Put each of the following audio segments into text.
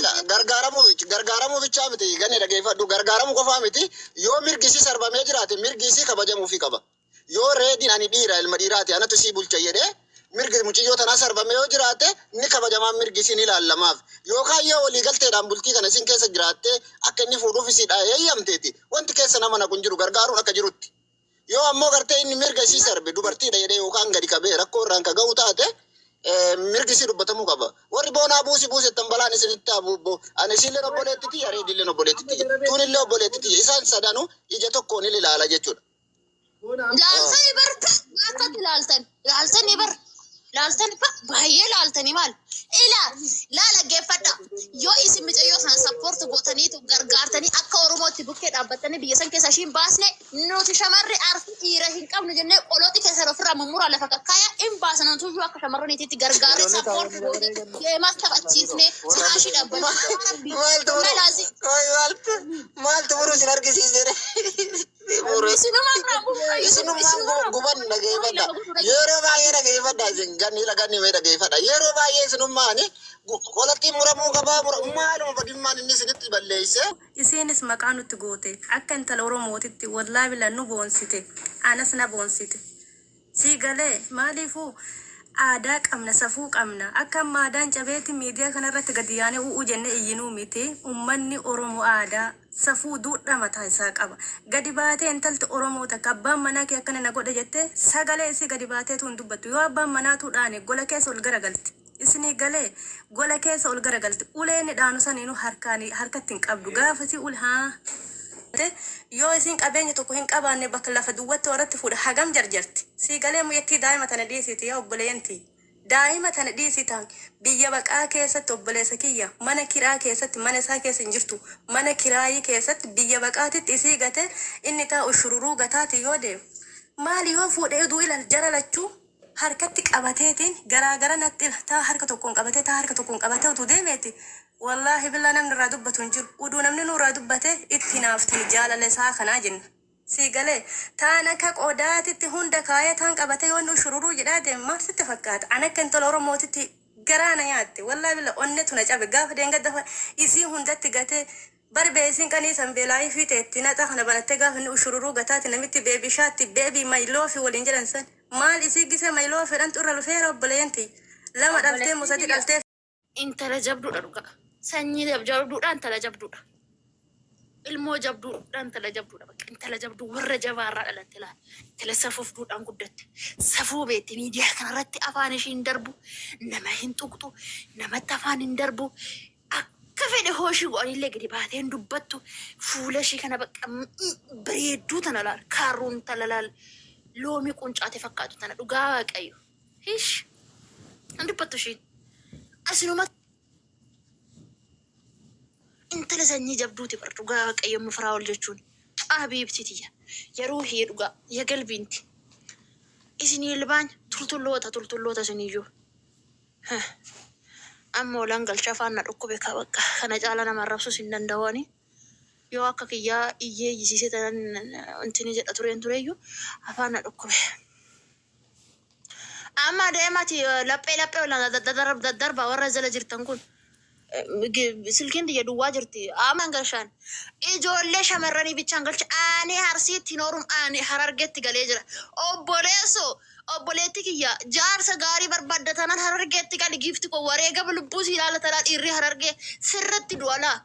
Ila gargaaramuu gargaaramuu bichaa miti, ganni dhageeffadhu, gargaaramuu qofaa miti. Yoo mirgi isii sarbamee jiraate, mirgi isii kabajamuufii qaba. Yoo Reediin ani dhiira, ilma dhiiraati, anatu isii bulcha jedhee, mirgi muciyyoo tanaa sarbamee yoo jiraate, ni kabajamaan, mirgi isii ni ilaalamaaf. Yookaan yoo waliigalteedhaan bultii kana isin keessa jiraatte, akka inni fuudhuuf isiidha heeyyamteeti, wanti keessa nama naqu hin jiru, gargaaruun akka jirutti. Yoo ammoo gartee inni mirga isii sarbe, dubartiidha jedhee yookaan gadi qabee rakkoo irraan ka ga'u taate, mirgi isii dubbatamuu qaba. Warri boonaa buusi buusi jettan, balaan isinitti haa bu'u. Ani isiilleen obboleetti tiyya, Reediilleen obboleetti tiyya, tuunillee obboleetti tiyya. Isaan sadanuu ija tokkoon ilaala jechuudha. Laaltanii bar, akkatti laaltan, laaltanii bar, laaltanii baay'ee laaltanii. Maal ilaa laala geeffadha. Yoo isin micayyoo sana support gootaniitu gargaartanii, akka Oromootti bukkee dhaabbattanii biyya san keessa ishiin baasne, nuti shamarri Arsii dhiira hin qabnu jennee qoloxi keessan ofirraa mummuraa lafa kakkaaya hin baasan. Tuyyuu akka shamarraniititti gargaarree, support goone, deemas taphachiisne, sa'aa ishii dhaabbanne. Maaltu muru? Qoy, maaltu maaltu muru isin argisiise? Muru. Isinummaan guban dhageeffadha. Yeroo baay'ee dhageeffadha, isin ganni ila ganni mee dhageeffadha. Yeroo baay'ee isinummaan qolattiin muramuu qabaa, maaluma badimmaan inni isinitti balleeyse. Isiinis maqaa nutti goote akka intala Oromootitti. Wallaahi bila nu boonsite, anas na boonsite. Sii galee? Maaliifuu aadaa qabna, safuu qabna. Akka amma aadaan cabeeti miidiyaa kanarratti gadi yaanee u'uu jennee iyyinuu miti. Ummanni Oromoo aadaa, safuu, duudhaa mataa isaa qaba. Gadi baatee intalti Oromoo takka abbaan manaa kee akkana na godhe jettee sagalee isii gadi baateetu hin dubbattu. Yoo abbaan manaatuu dhaane, gola keessa ol garagalti. Isinii galee? Gola keessa ol garagalti. Ulee inni dhaanu saniinuu harkaan harkatti hin qabdu. Gaafasii ul haa yoo isin qabeenya tokko hin qabaanne, bakka lafa duwwatti warratti fuudha, hagam jarjarti. Sii galee? Muyyattii daa'ima tana dhiisiiti, yaa obboleeyyantii, daa'ima tana dhiisii. Ta'an biyya baqaa keessatti, obboleessa kiyya, mana kiraa keessatti, mana isaa keessa hin jirtu, mana kiraayii keessatti, biyya baqaatitti isii gate. Inni taa'u shururuu gataati yoo deemu, maali yoo fuudhe iduu ilal jara lachuu harkatti qabateetiin garaagara natti taa harka tokkoon qabatee, taa harka tokkoon qabatee utuu deemeeti, wallaahi billaa namni irraa dubbatu hin jiru. Uduu namni nurraa dubbate, itti naaftani jaalala isaa kanaa jenna. Sii galee? Taan akka qodaatitti hunda kaayee, taan qabatee yoo inni shururuu jedhaa deeme, maal sitti fakkaata? An akka intala Oromootitti garaa na nyaatte. Wallaahi billa onnetu na cabe gaafa deengadda isii hundatti gatee barbee. Isiin qanii san beelaayii fi teetti naxa kana banattee, gaafa inni ushururuu gataati namitti baby shaatti, baby my love waliin jedhan san, maal isii gisee my love jedhantu irra lufeera? Obboleeyyanti lama dhaltee moo sadi dhaltee? Intala jabduudha dhugaa. Sanyii jabduudha, intala jabduudha. Ilmoo jabduudha, intala jabduudha. Bakka intala jabduu warra jabaarraa dhalatte laala. Intala safuuf duudhaan guddatte. Safuu beekti. Miidiyaa kanarratti afaan ishii hin darbu. Nama hin tuqxu. Namatti afaan hin darbu. Akka fedhe hooshii godhanillee gadi baatee hin dubbattu. Fuula ishii kana bakka bareedduu tana laala. Kaarruun tala laala. Loomii quncaate fakkaatu tana, dhugaa Waaqayyo. Hish. Hin dubbattu ishiin. Asinuma intala sanyii jabduuti bar, dhugaa Waaqayyo, mifiraa ol jechuun. Habiibti tiyya. Yeroo hiyee dhugaa ya galbiinti. Isinii ilbaan tultulloota, tultulloota isiniyyuu. Amma olaan galcha, afaan na dhukkube ka bakka kana caala nama arrabsuus hin danda'u ani. Yoo akka kiyyaa iyyee iyyisiisee tanan intini jedha tureen tureyyuu, afaan na dhukkube. Amma deemati laphee laphee ol daddarbaa warra jala jirtan kun. Silkiin tiyya duwwaa jirti. Amma galshaan ijoollee shamarranii bichaan galcha. Ani Arsiitti hin horum, ani Harargeetti galee jira. Obboleessoo, obboleetti kiyya, jaarsa gaarii barbaadda taanaan Harargeetti gali, giifti koo. Wareegama lubbuu si ilaala tanaa, dhiirri Harargee sirratti du'alaa.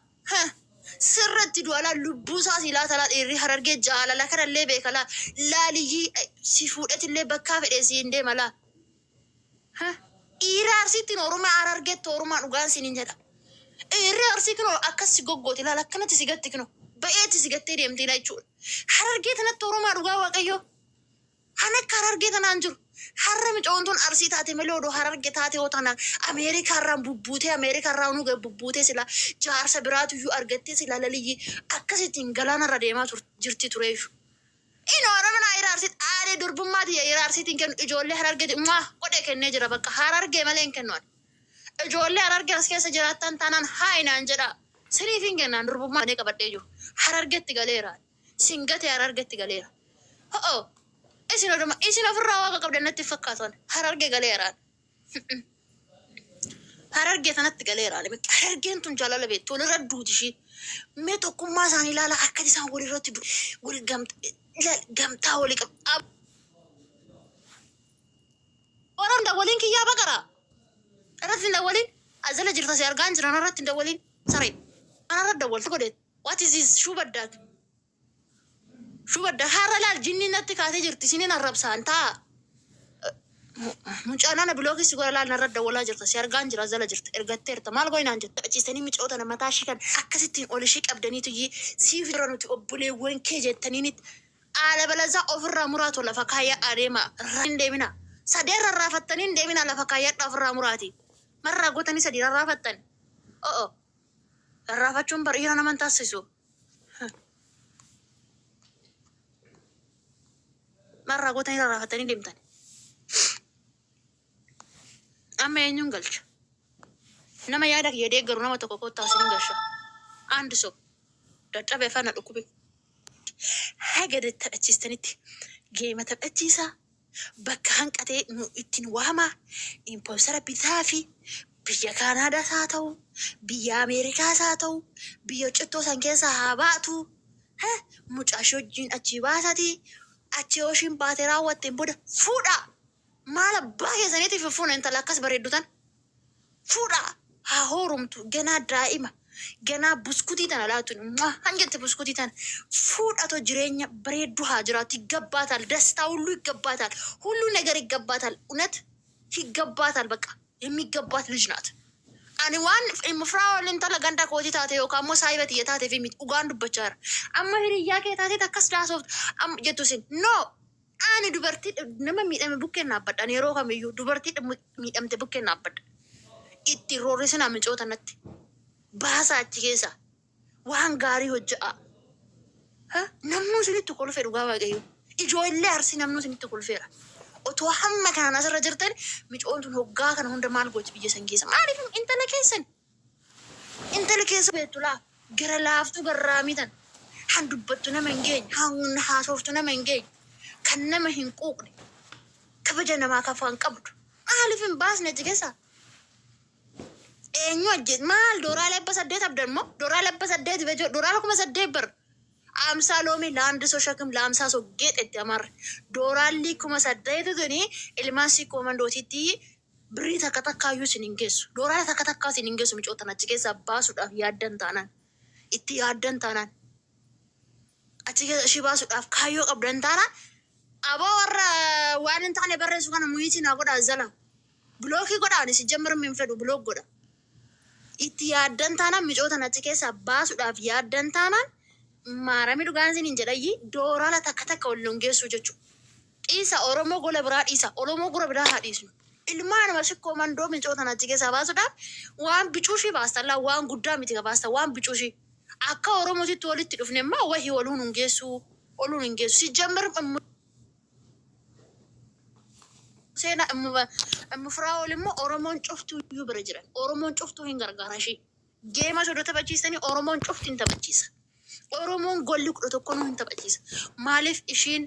Sirratti du'alaa, lubbuu isaa si ilaalaa dhiirri Harargee jaalala kanallee beekalaa. Laaliyyii si fuudhetillee bakkaa fedhee si hin deemalaa. Dhiirri Arsiitti hin Oromoo, Harargeetti Oromaa, dhugaan siin hin jedha. Dhiirri Arsii kinoo akkas si goggooti, ilaala, akkanatti si gatti, kinoo ba'eetti si gattee deemti jechuudha. Harargee tanatti Oromaa, dhugaa Waaqayyoo. Kan akka Harargee tanaan jiru. Har'a micoon tun Arsii taate malee, odoo Harargee taate yoo tana Ameerikaarraan bubbuutee, Ameerikaarraa nu bubbuutee, sila jaarsa biraatu iyyuu argattee, sila laliyyi akkasittiin galaanarra deemaa jirti tureeyyu. Inni Oromoo dhiira Arsiitti aadee durbummaa tiyya dhiira Arsiitiin kennu, ijoollee Harargeeti mwaa godhee kennee jira, bakka Harargee malee hin kennu ani. Ijoollee Harargee as keessa jiraattan taanaan haa naan jedhaa. Siniif hin kennaan durbummaa qabadhee jiru. Harargeetti galeera. Singatee Harargeetti galeera. Ho'o, isin oduma isin ofirraa waaqa qabdan natti fakkaatan, Harargee galeeraan. Harargee tanatti galeera. Harargeen tun jaalala beektu walirra duuti ishii. Mee tokkummaa isaanii ilaala akka isaan walirratti wal gamtaa walii qabu. Warra dawwaliin kiyyaa baqara. Irratti hin dawwaliin. Azala jirta si argaan jiran irratti hin dawwaliin. Saree. Kanarra dawwaltu godhe. What is this? Shuu baddaak. Shuu baddaak. Har'a laal jinni natti kaatee jirti. Isiniin arrabsaan taa. Mucaan ana block si godha laal narra dawwalaa jirta. Si argaan jira azala jirta. Ergatteerta. Maal goinaan jirta. Taphachiistanii micoota na mataa ishii kan akkasittiin ol ishii qabdaniitu siif dura nuti obboleewwan kee jettaniinit. Haala balazaa ofirraa muraatu lafa kaayyaa adeema. Hin deemina. Sadeen rarraafattanii hin deemina lafa kaayyaadha ofirraa muraati. Marraa gootanii sadii rarraafattan. O'o. Rarraafachuun bar dhiira nama hin taasisu. Marraa gootanii rarraafattanii deemtan. Amma eenyuun galcha? Nama yaada kiyya deeggaru nama tokko kottaa isin galcha. Andi so. Dadhabee faana dhukkube. Haga taphachiistanitti game taphachiisaa. Bakka hanqatee nu ittiin waamaa. Sponsor bitaa fi biyya Kaanaadaas haa ta'u, biyya Ameerikaas haa ta'u, biyya cittoo san keessa haa baatu. Mucaa ishee wajjin achii baasati. Achii yoo ishiin baatee raawwatteen booda fuudha. Maal abbaa keessaniitiif fuuna intala akkas bareeddu tan. Fuudha. Haa horumtu ganaa daa'ima. Ganaa buskutii tana laatu. Hanjette buskutii tana. Fuudhatoo jireenya bareeddu haa jiraatu. ይገባታል። ደስታ ሁሉ ይገባታል። ሁሉ ነገር ይገባታል። እውነት ይገባታል። በቃ የሚገባት ልጅ ናት። Ani waan Firaa'ol intala ganda kootii taate yookaan immoo saayiba tiyya taatee fi miti dhugaan dubbachaa jira. Amma hiriyyaa kee taatee akkas daasooft amma jettu isin no ani dubartii nama miidhame bukkeen dhaabbadha. Ani yeroo kamiyyuu dubartii miidhamte bukkeen dhaabbadha. Itti roorrisina micoota natti. Baasaa achi keessa waan gaarii hojja'a. Namni isinitti kolfee dhugaa waaqayyo. Ijoollee Arsii namni isinitti kolfeera. Otoo hamma kanaan asirra jirtan micoon tun hoggaa kana hunda maal gooti biyya san keessa? Maaliif intala keessan? Intala keessa beektu laa gara laaftuu garraamii tan. Han dubbattu nama hin geenye, han haasoftu nama hin geenye, kan nama hin quuqne, kabaja namaa kafaan qabdu. Maaliif hin baasne achi keessa? Eenyu ajjees maal doolaara 800 abdan moo doolaara 800 bejoo doolaara 8,000 bar 50 ሎሚ ለአንድ ሰው ሸክም ለ50 ሰው ጌጥ itti amarre dooraalli 8,000 tuni ilmaan si koomandootitti birrii takka takkaayyuu isin hin geessu. Dooraala takka takkaa isin hin geessu micootan achi keessaa baasuudhaaf yaaddan taanaan. Itti yaaddan taanaan. Achi keessa ishii baasuudhaaf kaayyoo qabdan taanaan. Aboo warra waan hin taane barreessu kana mute naa godhaa jala. Block godhaa ani si jammaru hin fedhu block godha. Itti yaaddan taanaan micootan achi keessaa baasuudhaaf yaaddan taanaan maarami dhugaan isin hin jedhayyi dooraala takka takka wal hin geessu jechuudha. Dhiisa Oromoo gola biraa dhiisa. Oromoo gola biraa haa dhiisnu. Ilmaan sikkoo mandoo micootan achi keessaa baasuudhaaf waan bicuushii baastallaa waan guddaa miti ka baasta waan bicuushii. Akka Oromootitti walitti dhufne immoo wahii waluun hin geessu waluun hin geessu. Si jammar seenaa immoo Firaa'ol immoo Oromoon cuftuu iyyuu bira jiran. Oromoon cuftuu hin gargaara ishee. Game soda taphachiisanii Oromoon cufti hin taphachiisa. Oromoon golli 11 hin taphachiisa. Maaliif ishiin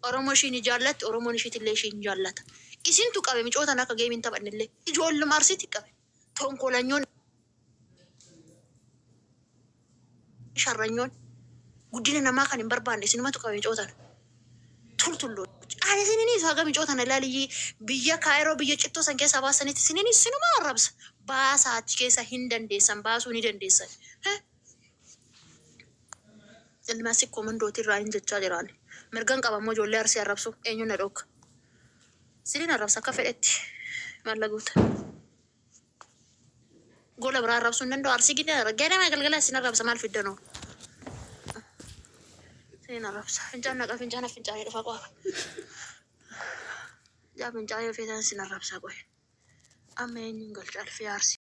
Oromoo ishiin jaallatti Oromoon ishiitillee ishiin jaallata. Isintu qabe micootan akka game hin taphannillee. Ijoolluma Arsiitti qabe. Tonkolanyoon sharranyoon guddina namaa kan hin barbaanne isinumatu qabe micootan. Tultulloo. Ani isininis haga micootan ilaaliyyii biyya Kaayiroo biyya cittoo san keessaa baasanitti isininis sinuma arrabsa. Baasaa achi keessa hin dandeessan baasuu ni dandeessan. Ilma sikkoo mandootii irraa hin jechaa jiraan. Mirgan qaba immoo ijoollee Arsii arrabsu eenyu na dhooka. Siniin arrabsa akka fedhetti mallagoota. Gola biraa arrabsuu hin danda'u Arsii gidee ganama galgala isin arrabsa maal fiddanoo. Siniin arrabsa. Fincaan naqa fincaana fincaanii dhufa qofa. Yaa fincaanii feetan isin arrabsa qoye. Amma eenyuun galcha alfii Arsii.